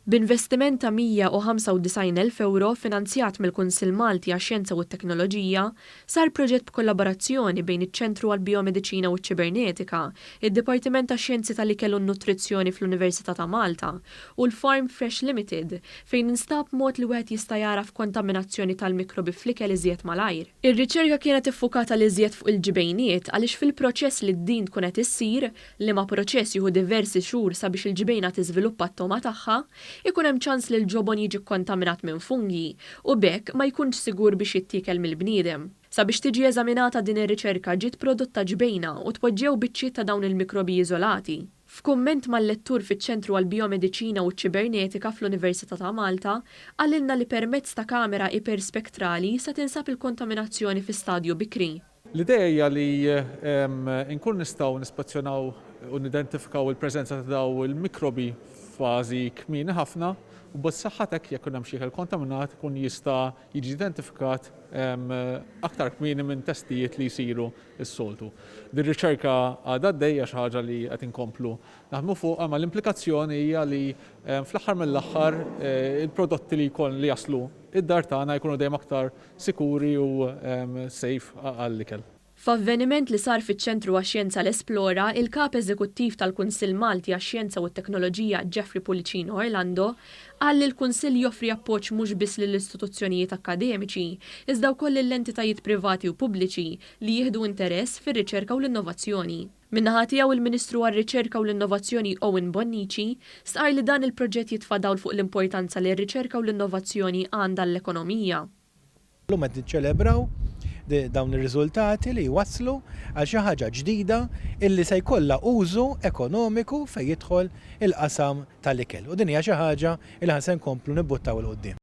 B'investiment ta' 195,000 ewro finanzjat mill-Kunsill Malti għax-Xjenza u t-Teknoloġija, sar proġett b'kollaborazzjoni bejn iċ-Ċentru għall-Bijomediċina u ċ-Ċibernetika, id-Dipartiment tax-Xjenzi tal-Ikel u n-Nutrizzjoni fl-Università ta' Malta u l-Farm Fresh Limited fejn instab mod li wieħed jista' jagħraf kontaminazzjoni tal-mikrobi fl-ikel iżjed malajr. Ir-riċerka kienet iffukata l-iżjed fuq il-ġbejniet għaliex fil-proċess li din tkun qed issir, liema proċess jieħu diversi xhur sabiex il-ġbejna tiżviluppa t-togħma tagħha, ikun hemm ċans li l-ġobon jiġi kkontaminat minn fungi u b'hekk ma jkunx sigur biex jittiekel mill-bniedem. Sabiex tiġi eżaminata din ir-riċerka ġiet prodotta ġbejna u tpoġġew biċċiet ta' dawn il-mikrobi iżolati. F'kumment mal-lettur fiċ-Ċentru għall-Bijomediċina u ċ-Ċibernetika fl-Università ta' Malta, qalilna li permezz ta' kamera iperspektrali se tinsab il-kontaminazzjoni fi stadju bikri. L-idea hija li nkunu nistgħu nispezzjonaw u nidentifikaw il-preżenza ta' dawn il-mikrobi f'fażi kmieni ħafna u bis-saħħa t'hekk jekk ikun hemm xi ikel kontaminat ikun jista' jiġi identifikat aktar kmieni minn testijiet li jsiru s-soltu. Din ir-riċerka għadha għaddejja, xi ħaġa li qed inkomplu naħdmu fuqha, imma l-implikazzjoni hija li fl-aħħar mill-aħħar il-prodotti li jkun li jaslu id-dar tagħna jkunu dejjem aktar sikuri u safe għall-ikel. F'avveniment li sar fiċ-Ċentru għax-Xjenza l-Esplora, il-Kap Eżekuttiv tal-Kunsill Malti għax-Xjenza u t-Teknoloġija Jeffrey Pullicino Orlando qal li l-Kunsill joffri appoġġ mhux biss lill-istituzzjonijiet akkademiċi iżda wkoll lill-entitajiet privati u pubbliċi li jieħdu interess fir-riċerka u l-innovazzjoni. Min-naħa tiegħu il-Ministru għar-Riċerka u l-Innovazzjoni Owen Bonnici stqarr li dan il-proġett jitfa' dawl fuq l-importanza li r-riċerka u l-innovazzjoni għandha għall-ekonomija. Illum qed niċċelebraw dawn ir-riżultati li jwasslu għal xi ħaġa ġdida illi se jkollha użu ekonomiku fejn jidħol il-qasam tal-ikel u din hija xi ħaġa li aħna se nkomplu nibbuttaw 'il quddiem.